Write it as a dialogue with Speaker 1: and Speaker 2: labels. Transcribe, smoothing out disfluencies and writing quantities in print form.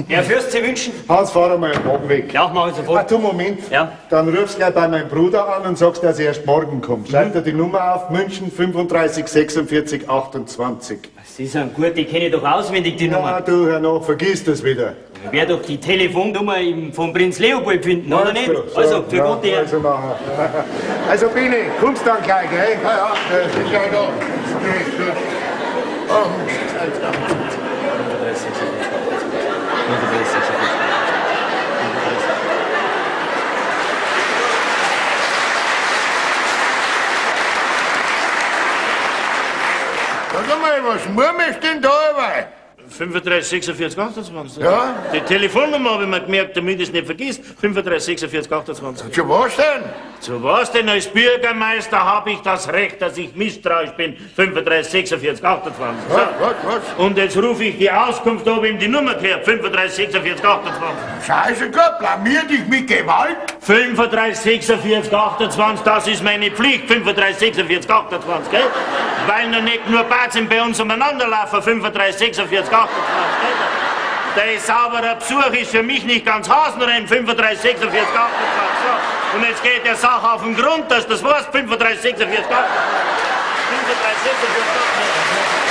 Speaker 1: Herr Fürst, Sie wünschen?
Speaker 2: Hans, fahr einmal am Wagen weg.
Speaker 1: Ja, mach ich
Speaker 2: Ah,
Speaker 1: sofort.
Speaker 2: du, Moment.
Speaker 1: Ja.
Speaker 2: Dann rufst gleich bei meinem Bruder an und sagst, dass er erst morgen kommt. Schreib dir die Nummer auf: München 35 46 28.
Speaker 1: Sie sind gut, die kenne ich doch auswendig, die
Speaker 2: Ja,
Speaker 1: Nummer.
Speaker 2: du, Herr Noch, vergiss das wieder.
Speaker 1: Ich werde doch die Telefonnummer vom Prinz Leopold finden, oder nicht?
Speaker 2: So,
Speaker 1: Also, für
Speaker 2: ja,
Speaker 1: Gott, Herr.
Speaker 2: Also, nachher. Also, Bini, kommst dann gleich, gell?
Speaker 3: Ja, ja, das ist ja da. Gut, gut. Oh, Sag mal, was murmelst denn da dabei?
Speaker 4: 35, 46, 28.
Speaker 3: Ja?
Speaker 4: Die Telefonnummer habe ich mir gemerkt, damit ich es nicht vergisst. 35, 46, 28.
Speaker 3: Zu was denn?
Speaker 4: Zu was denn? Als Bürgermeister habe ich das Recht, dass ich misstrauisch bin. 35, 46, 28. So.
Speaker 3: Was, was, was?
Speaker 4: Und jetzt rufe ich die Auskunft, ob ihm die Nummer gehört. 35, 46, 28.
Speaker 3: Scheiße, Gott, blamier dich mit Gewalt?
Speaker 4: 35, 46, 28, das ist meine Pflicht. 35, 46, 28, gell? Weil noch nicht nur Batzen bei uns umeinander laufen. 35, 46, 28, gell? Der saubere Besuch ist für mich nicht ganz hasenrein. 35, 46, 28, so. Und jetzt geht der Sache auf den Grund, dass das war's. 35, 46, 28. 35, 46, 28.